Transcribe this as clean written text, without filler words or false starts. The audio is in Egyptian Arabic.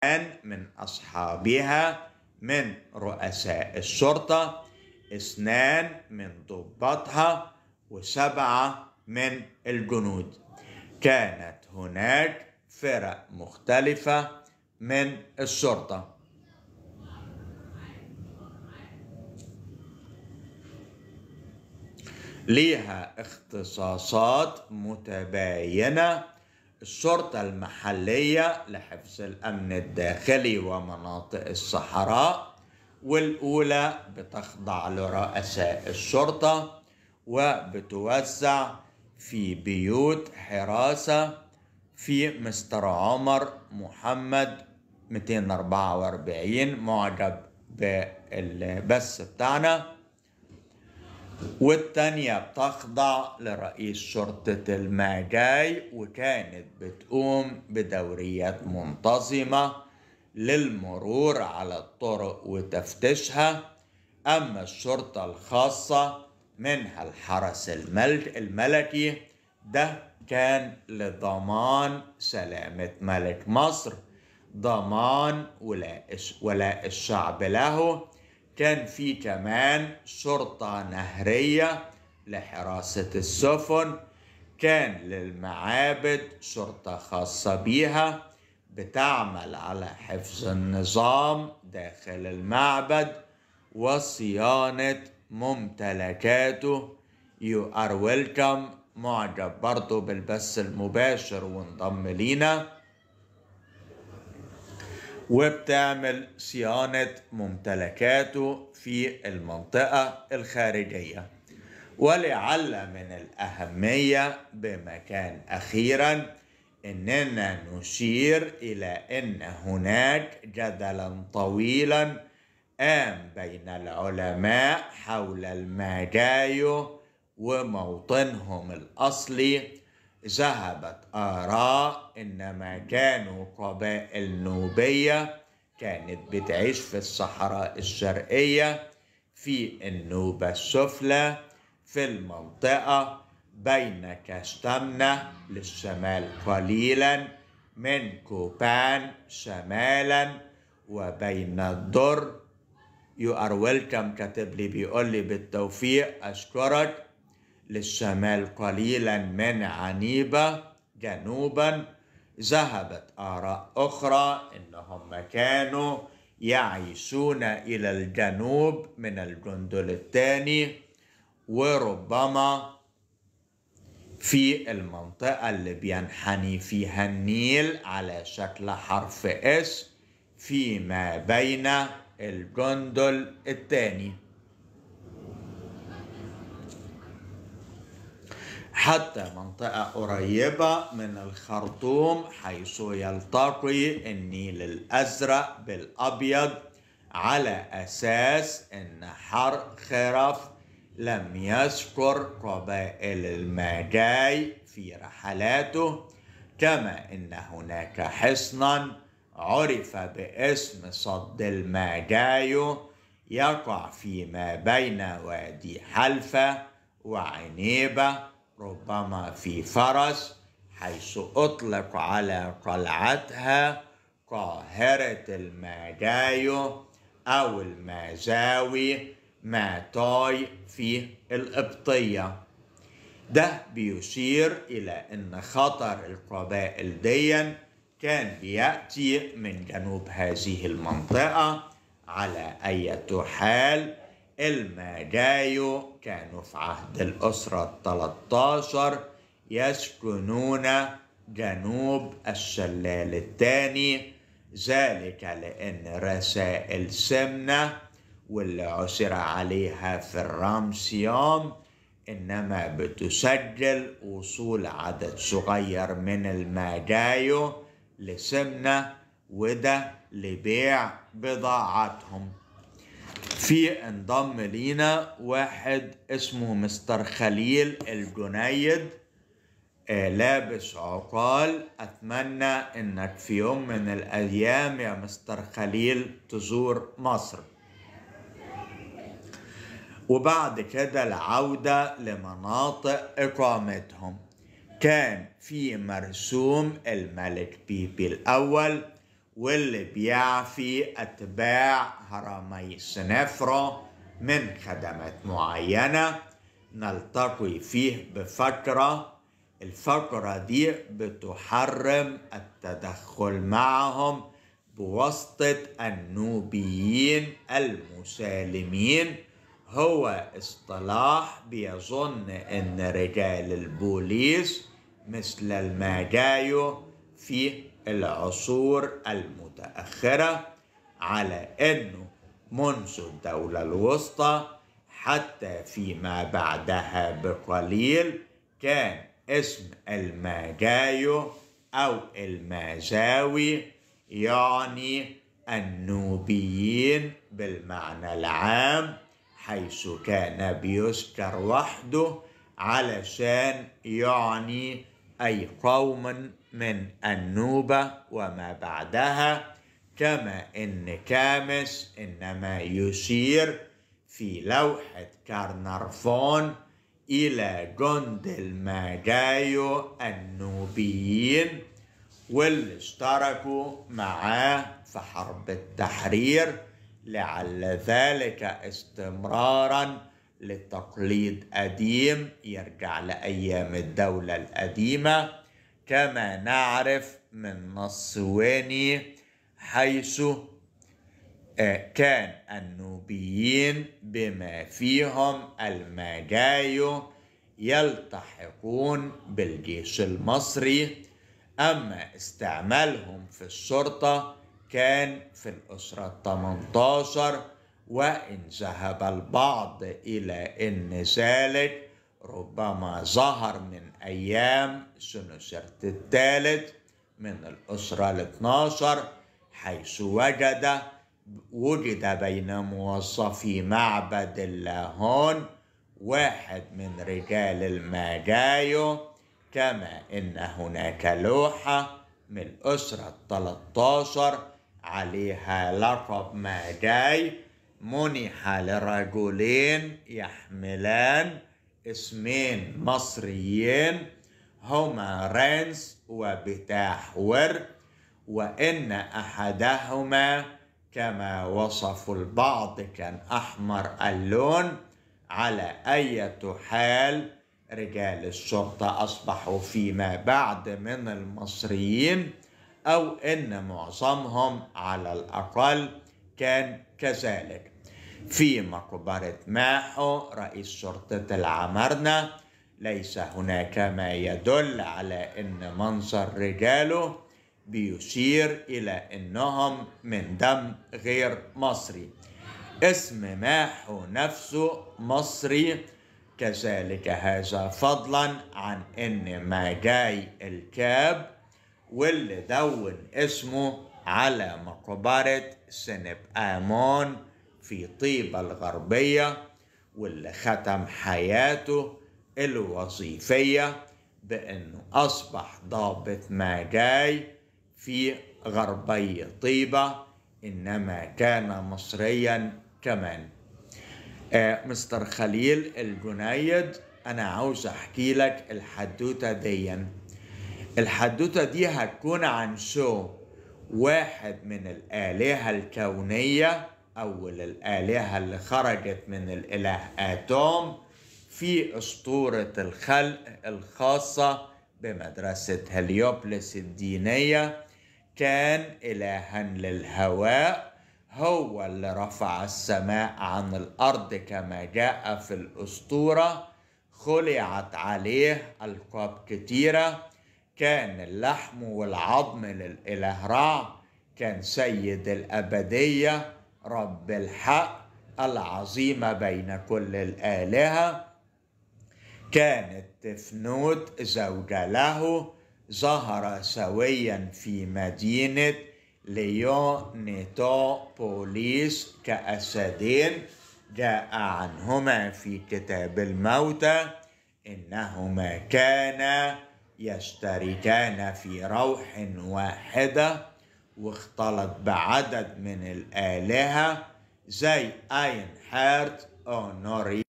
من أصحابها من رؤساء الشرطة، 2 من ضباطها، و7 من الجنود. كانت هناك فرق مختلفة من الشرطة. ليها اختصاصات متباينة. الشرطة المحلية لحفظ الأمن الداخلي ومناطق الصحراء، والأولى بتخضع لرؤساء الشرطة وبتوزع في بيوت حراسة في مستر عمر محمد 244 معجب بالبث بتاعنا. والتانية بتخضع لرئيس شرطة الماجاي، وكانت بتقوم بدوريات منتظمة للمرور على الطرق وتفتيشها. أما الشرطة الخاصة منها الحرس الملكي، ده كان لضمان سلامة ملك مصر، ضمان ولاء الشعب له. كان في كمان شرطة نهرية لحراسة السفن. كان للمعابد شرطة خاصة بيها بتعمل على حفظ النظام داخل المعبد وصيانة ممتلكاته. You are welcome. معجب برضو بالبث المباشر وانضم لينا. وبتعمل صيانة ممتلكاته في المنطقة الخارجية. ولعل من الأهمية بمكان أخيرا إننا نشير إلى أن هناك جدلا طويلا قام بين العلماء حول الماجايو وموطنهم الأصلي. ذهبت آراء إنما كانوا قبائل نوبية كانت بتعيش في الصحراء الشرقية في النوبة السفلى في المنطقة بين كاستمنة للشمال قليلا من كوبان شمالا وبين الدر. You are welcome كاتب لي بيقول لي بالتوفيق، أشكرك. للشمال قليلا من عنيبة جنوبا. ذهبت آراء أخرى إنهم كانوا يعيشون إلى الجنوب من الجندل الثاني، وربما في المنطقة اللي بينحني فيها النيل على شكل حرف اس فيما بين الجندل الثاني. حتى منطقة قريبة من الخرطوم حيث يلتقي النيل الأزرق بالأبيض، على أساس أن حرق خرف لم يذكر قبائل الماجاي في رحلاته. كما أن هناك حصنا عرف باسم صد الماجايو يقع فيما بين وادي حلفة وعنيبة، ربما في فرس، حيث أطلق على قلعتها قاهرة الماجايو أو المازاوي ماتاي في القبطية. ده بيشير إلى أن خطر القبائل ديا كان بيأتي من جنوب هذه المنطقة. على أي حال الماجايو كانوا في عهد الأسرة 13 يسكنون جنوب الشلال الثاني، ذلك لأن رسائل سمنة واللي عثر عليها في الرمسيوم إنما بتسجل وصول عدد صغير من الماجايو لسمنة، وده لبيع بضاعتهم. في انضم لينا واحد اسمه مستر خليل الجنيد، لابس عقال. أتمنى إنك في يوم من الأيام يا مستر خليل تزور مصر. وبعد كده العودة لمناطق إقامتهم. كان في مرسوم الملك بيبي الأول واللي بيعفي أتباع هرمي سنفرو من خدمات معينة. نلتقي فيه بفقرة، الفقرة دي بتحرم التدخل معهم بواسطة النوبيين المسالمين. هو اصطلاح بيظن ان رجال البوليس مثل الماجايو في العصور المتأخرة، على انه منذ الدولة الوسطى حتى فيما بعدها بقليل كان اسم الماجايو أو المازاوي يعني النوبيين بالمعنى العام، حيث كان بيذكر وحده علشان يعني أي قوم من النوبة وما بعدها. كما إن كامس إنما يشير في لوحة كارنرفون إلى جند الماجايو النوبيين واللي اشتركوا معاه في حرب التحرير، لعل ذلك استمرارا لتقليد قديم يرجع لأيام الدولة القديمة، كما نعرف من نص ويني، حيث كان النوبيين بما فيهم الماجايو يلتحقون بالجيش المصري. أما استعمالهم في الشرطة كان في الأسرة 18، وإن ذهب البعض إلى أن ذلك ربما ظهر من أيام سنوسرت الثالث من الأسرة 12، حيث وجد بين موظفي معبد اللاهون واحد من رجال الماجايو. كما إن هناك لوحة من الأسرة 13 عليها لقب ماجاي منح لرجلين يحملان اسمين مصريين هما رانس وبتاحور، وإن أحدهما كما وصفوا البعض كان أحمر اللون. على أي حال رجال الشرطة أصبحوا فيما بعد من المصريين، أو إن معظمهم على الأقل كان كذلك. في مقبرة ماحو رئيس شرطة العمارنة ليس هناك ما يدل على إن منظر رجاله بيشير إلى إنهم من دم غير مصري. اسم ماحو نفسه مصري كذلك، هذا فضلا عن إن ماجاي الكاب واللي دون اسمه على مقبرة سنب آمون في طيبة الغربية، واللي ختم حياته الوظيفية بأنه أصبح ضابط ماجاي في غربي طيبة، إنما كان مصريا كمان. مستر خليل الجنيد، أنا عاوز أحكي لك الحدوتة دي. الحدوتة دي هتكون عن شو، واحد من الآلهة الكونية، أول الآلهة اللي خرجت من الإله آتوم في أسطورة الخلق الخاصة بمدرسة هليوبلس الدينية. كان إلها للهواء، هو اللي رفع السماء عن الأرض كما جاء في الأسطورة. خلعت عليه ألقاب كتيرة، كان اللحم والعظم للإله رع، كان سيد الأبدية، رب الحق العظيمة بين كل الآلهة. كانت تفنوت زوجة له، ظهر سويا في مدينة ليونيتوبوليس كأسدين، جاء عنهما في كتاب الموتى إنهما كانا يشتركان في روح واحدة، واختلط بعدد من الآلهة زي أينهارت أونوري.